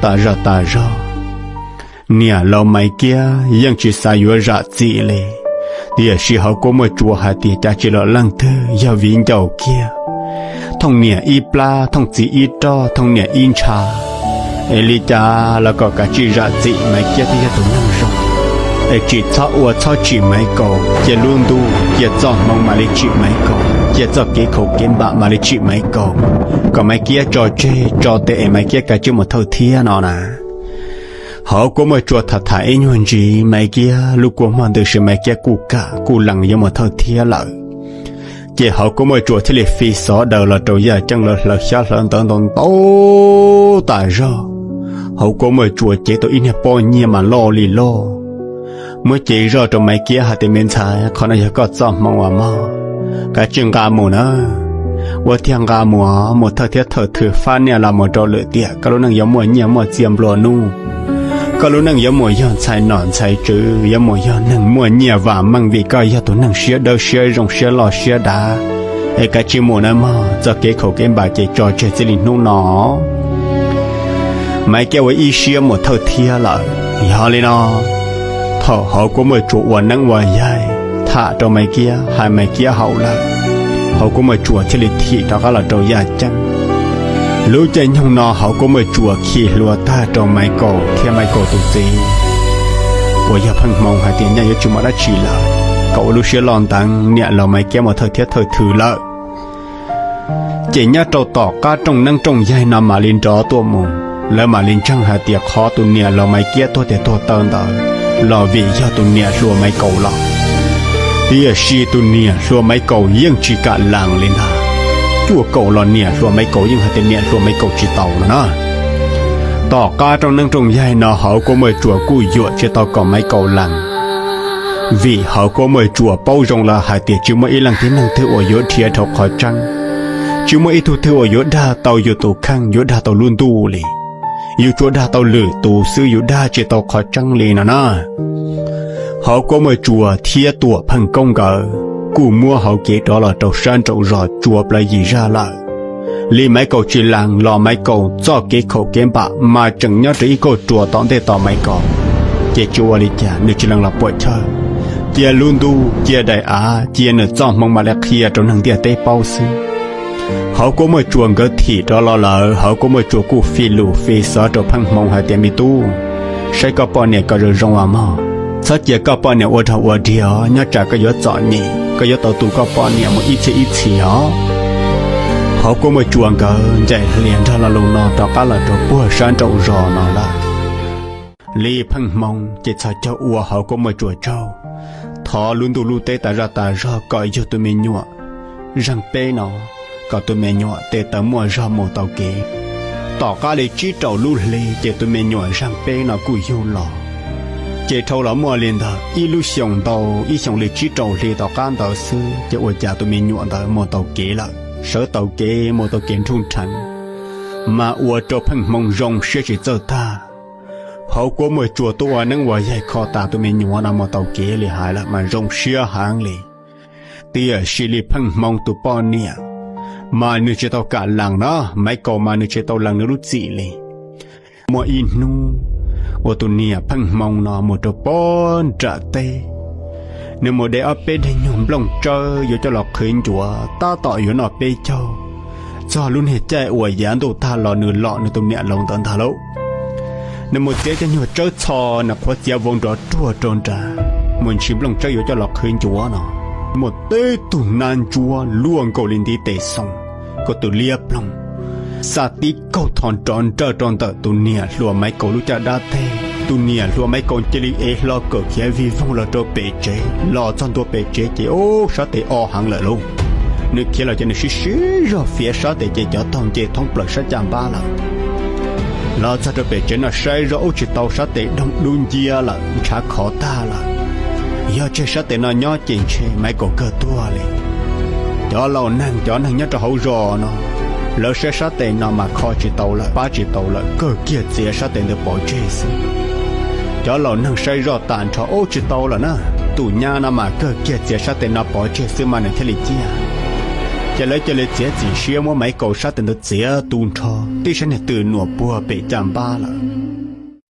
tas zog tas zog. Niam laus Maiv Kiab yeej tsis xav yuav zam txim li, tiam sis Hauv Kuab Muaj Tsuas hais tias cas tsis los leej twg yog viv ncaus kiag, thooj niam ib plab, thooj txiv ib roj, thooj niam ib ntsha, es li cas los kom kav tsij zam txim, Maiv Kiab thiaj yog tus neeg zoo. Es tsis txhob ua txhob tsim Maiv Kaus, cia lub ntuj cia txoj hmoov mam li tsim Maiv Kaus, cia txoj kev khaum kev npam mam li tsim Maiv Kaus, kom Maiv Kiab tso tseg tso tes es Maiv Kiab kav tsij mus thawj thiab no na. Hauv Kuab Muaj Tsuas tham tham ib nyuag ntsis, Maiv Kiab lub kua muag ntws si, Maiv Kiab kuj kam kuj lees yuav mus thawj thiab lawm. Ces Hauv Kuab Muaj Tsuas thiaj li fi xov daws los rau Yaj Ceeb lawv hlawv xyab hlawv ntawv ntau ntau tas zog. Hauv Kuab Muaj Tsuas cev tau ib niag pob nyiaj mas loj li loj, muab cev zoj rau Maiv Kiab hais tias, Me ntxhais, qhov no yog koj txoj hmoov uas mog, kav tsij nqa mus na. Ua tiag nqa mus, mus thawj thiab thawj thwm fab niaj los mus rau lwm tiam, koj lub neej yuav muaj nyiaj muaj txiaj nplua nuj, koj lub neej yuav mus yog ntxhais nom ntxhais tswv, yuav mus yog neeg muaj nyiaj vam meej vim koj yog tus neeg siab dawb siab zoo siab loj siab dav. Es kav tsij mus nawb mog, txoj kev khaum kev npam ces tso tseg txij li hnub no. Maiv Kiab ua ib siab mus thawj thiab lawm. Yog li no, thaum Hauv Kuab Muaj Tsuas ua neeb ua yaig tham rau Maiv Kiab hais Maiv Kiab haum lawm, Hauv Kuab Muaj Tsuas thiaj li thim rov qab los rau Yaj Ceeb. Lub caij nyoog no Hauv Kuab Muaj Tsuas khi hlua tag rau Maiv Kaus thiab Maiv Kaus tus txiv uas yog Pheej Hmoo hais tias nyaj yuav tsis muaj dab tsi lawm, kom ua lub siab loj ntev, niam laus Maiv Kiab mus thawj thiab thawj thwm lawm. Ces nyob rau tom qab rooj neeb rooj yaig no mam li nrov tuaj mus, lawv mam li ntseeg hais tias qhov tus niam laus Maiv Kiab tuag tes tuag taw ntawd los vim yog tus niam hluas Maiv Kaus los. Tiam sis tus niam hluas Maiv Kaus yeej tsis kam lees li ntag. Cuaj kaum los niam hluas Maiv Kaus yeej hais tias niam hluas Maiv Kaus tsis tau no na. Tom qab rooj neeb rooj yaig no Hauv Kuab Muaj Tsuas kuj yuam tsis tau kom Maiv Kaus lees, vim Hauv Kuab Muaj Tsuas paub zoo lawm hais tias tsis muaj ib leej tib neeg twg uas yuav dhia dhau qhov tseeb, tsis muaj ib tug twg uas yuav dag tau yus tus kheej, yuav dag tau lub ntuj li. Yus tsuas dag tau lwm tus xwb, yus dag tsis tau qhov tseeb li no na. Hauv Kuab Muaj Tsuas thiab Tuam Pheej Koob nkawd kuj muab hauv kev rov los rau sab nraum zos tsua plaws yim zaj lawm. Li Maiv Kaus tsis lees los Maiv Kaus txoj kev khaum kev npam mas tseem nyob rau ib kauj ruam tom ntej tos Maiv Kaus, ces tsis ua li cas, nws tsis lees los puam chawj. Cia lub ntuj cia daim av cia nws txoj hmoov mam li qhia rau neeg ntiaj teb paub xwb. Hauv Kuab Muaj Tsuas nkawd thim rov los lawm, Hauv Kuab Muaj Tsuas kuj fi lus fi xov rau Pheej Hmoo hais tias, Me tub, saib koj poj niam kom zoo zoo os mog, txhob cia koj poj niam ua rog ua dig os, nyob tsam koj yuav txom nyem, koj yuav tau tu koj poj niam mus ib txhiab ib txhis os. Hauv Kuab Muaj Tsuas nkawd ncaim hlias nrog lo lus no rov qab los rau puag sab nraum zos no lawm. Li Pheej Hmoo ces txhos caug ua Hauv Kuab Muaj Tsuas tsaug, thov lub ntuj lub teb tas zaj tas zog kom yug tus me nyuam zeeg peb no, kom tus me nyuam tes taw muaj zog mus tau kev. Tom qab li tsib rau lub hli ces tus me nyuam zeeg peb no kuj yug los. Ces dhau los muaj li ntawd ib lub xyoos ntau ib xyoos li tsib rau hli tom qab ntawd xwb ces ua cas tus me nyuam ntawd mus tau kev lawm, sawv tau kev mus tau kev nruj nrheev, mas ua rau Pheej Hmoo zoo siab tsis txawj tag. Hauv Kuab Muaj Tsuas tuaj ua neeb ua yaig kho tas tus me nyuam no mus tau kev li hais lawm mas zoo siab heev li. Tiam sis li Pheej Hmoo tus poj niam mas nws tsis tau kam lees na, Maiv Kaus mas nws tsis tau lees nws lub txim li. Muaj ib hnub uas tus niam Pheej Hmoo no mus rau pob nram teb, nws mus de ob peb daim nyuag nplooj tsawb yuav coj los qhwv ncuav tab tom yuav noj peb caug, txog lub niag caij uas yav ntuj tag los nws lom nws tus niam laus ntawd ntag lauj. Nws mus txiav cov nyuag tsawb txho, nws qhuav txiav vau nrov ruag rau nrad, mus ntshis nplooj tsawb yuav coj los qhwv ncuav no, muaj tib tug nab ntsuab luaj nkaus li ntiv tes xoo, kaus tus liab ploog, xa tib kaug tho nrov nrawj rau ntawm tus niam hluas Maiv Kaus lub caj dab teg. Tus niam hluas Maiv Kaus cia li ev hlo kawm khiav vij voog los rau pem tsev, los txog ntua pem tsev ces ub sab tes o heev lawm lauj. Nws khiav los ces nws sib sib zog fiav sab tes ces cov taug nce thoob plaws sab caj npab lawm. Los txog rau pem tsev no saib zoj ub tsis tau, sab tes doog dub nciab lawm, ntshav khov tag lawm. Yog tseg sab tes no nyob ces ntshe Maiv Kaus kawg tuag li. Cov laus neeg, cov neeg nyob rau hauv zos no, lawv saib sab tes no mas kho tsis tau lawm, pab tsis tau lawm, kawg kiag txiav sab tes ntawd pov tseg xwb. Cov laus neeg saib zoj tas nrho ub tsis tau lawm na, tus nyab no mas kawg kiag txiav sab tes no pov tseg xwb mas nws thiaj li ciaj. Ces lawv cia li txiav txim siab muab Maiv Kaus sab tes ntawd txiav tu nrho, tib sab niag twm nuam puag pem caj npab lawm.